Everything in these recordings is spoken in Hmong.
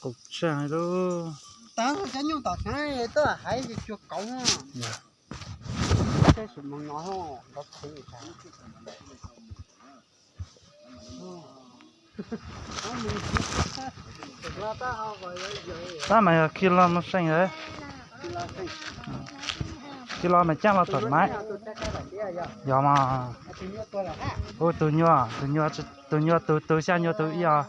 Qaum tshaj lub. Tag cov nyuj tom snev tuaj hais cuag kauv. Yog. Teb sim mus no, tab mas yog khi lo mus seej lawm. Khi lo mas caaj lo tom maiv. Yog mas. Ua tus nyuag, tus nyuag, tus nyuag tus, tus xya nyuag tus ib os.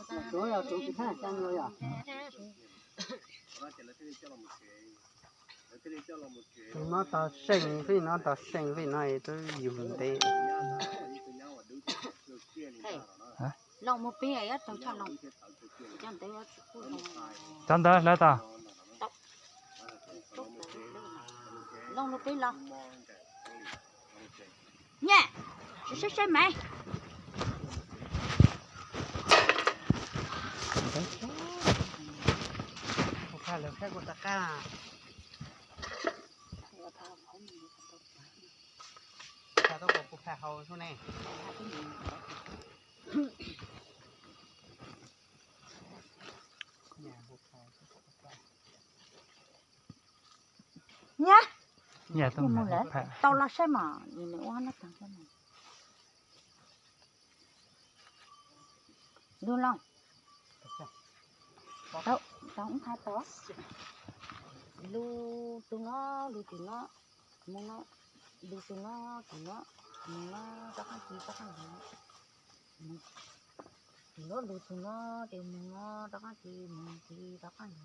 Tus no tau seej, fij no tau seej, fij no twb yug ntev. Cov ntawd hlawv tau. Nyiam, tsis saib saib mas. Kuv phaj lawv saib kuv rov qab. Kuv phaj hau xwb ne. Nyiam. Nyiam, tau los saib mas nws ua no tag. Lug los. Tau, tau ib qha tau. Lug tus no, lug tus no, mus no, lug tus no, tus no, mus no, rov qab tis rov qab ntawd. Tus no lug tus no, ces mus no, rov qab tis, mus tis rov qab ntawd.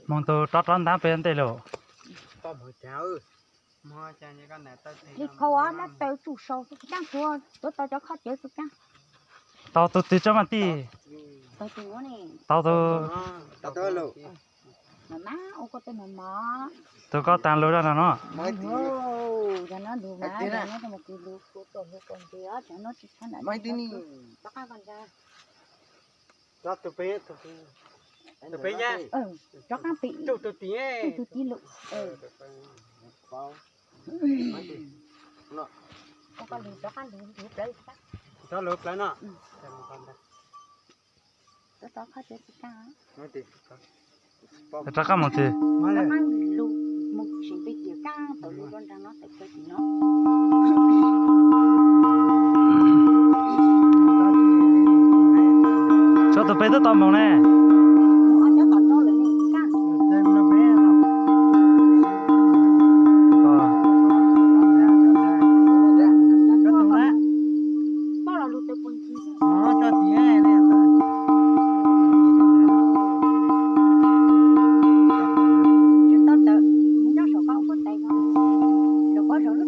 Moog tus rov rov ntav pem ntej lug. Li khau na, taw tsuj sau tsis kaab, tuav tau cov khob cawv tsis kaab. Tau tus twg tsob mas tij. Tau tus. Tus koj taag lug rau no no. Tus pem, tus pem, tus pem, tus tim, tus tim lug. Rov lug plawv no. Rov qab moog tis. Tshuav tus pem twb tau moog ne.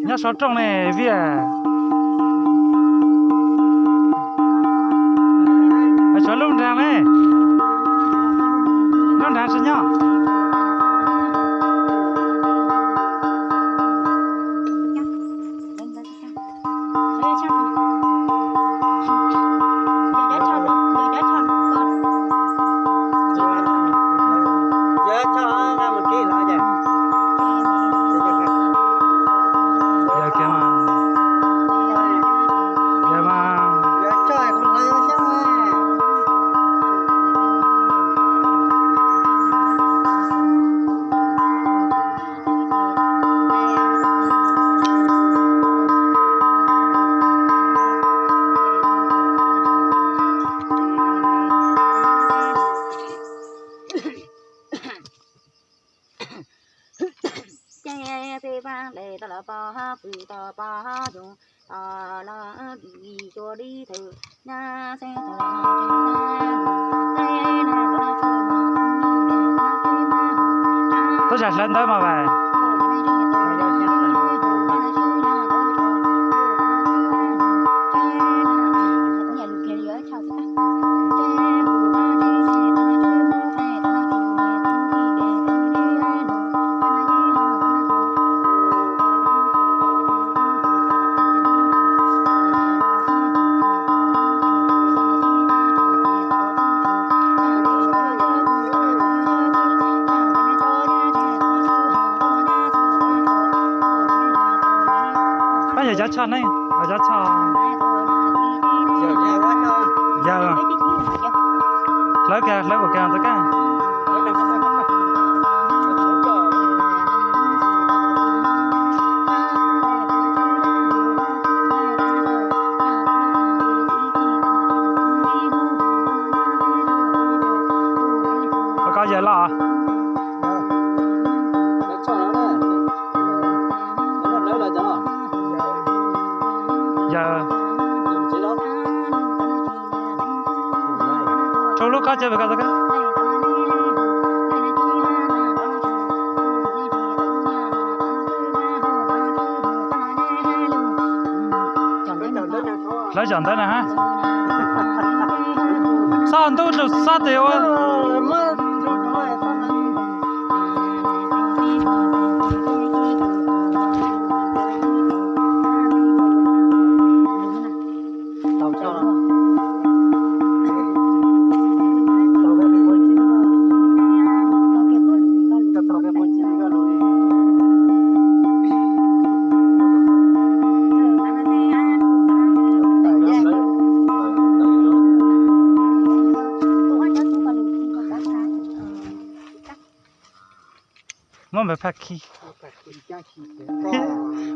Nyob saum rooj ne Viaj. Tshuav lub nraag ne. Lub nraag tsis nyob. Tuaj zam hlawv ntawv mas vas. Pab yog cov choj ne, cov choj. Yog. Hlawv kiag, hlawv kom kiag txoj kab. Koj yawg los? Yawg, rau lub kab cawv pem koj txoj kab. Lawv cov ntawd na ha. Xob ntuj rau xob tes ua. Muab npawg Phaj khi.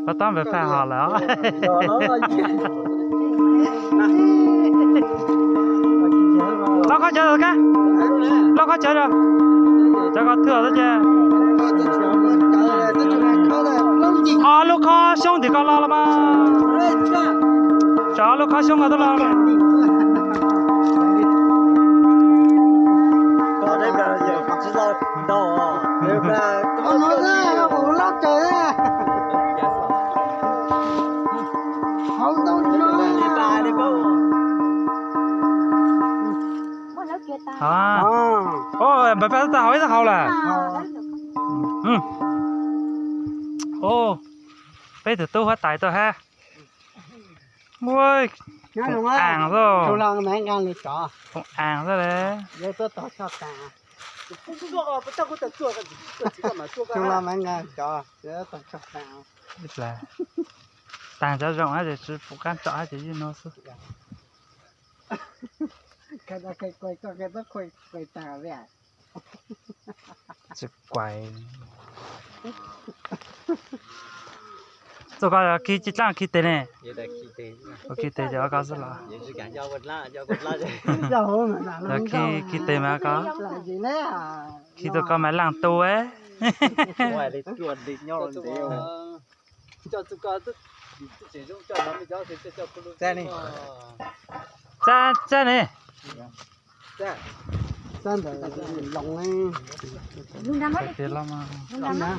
Pab tab npawg Phaj hos lawm os. Loj qhov cawv os, loj qhov cawv os. Cov ko thwj xwb ces. Ob lub khob xyoob tim ko los los mas. Tso ob lub khob xyoob ko tuaj los. Npawg Phaj tau hauv ib tug hauv lawm. Peb tus tub huab tais tuaj hab. Ua, as xwb, as xwb le. Taag cov zoo hab ces tsi pum qaab tsom hab ces yeej nuav xwb. Tsi kuais. Txuj koj khi tsi dlaab khi tes ne? Ua khi tes ces koj xwb los. Yog khi, khi tes mas koj. Khi tus koj mas laaj tu. Txab, txab ne. Txab ntawd los mas.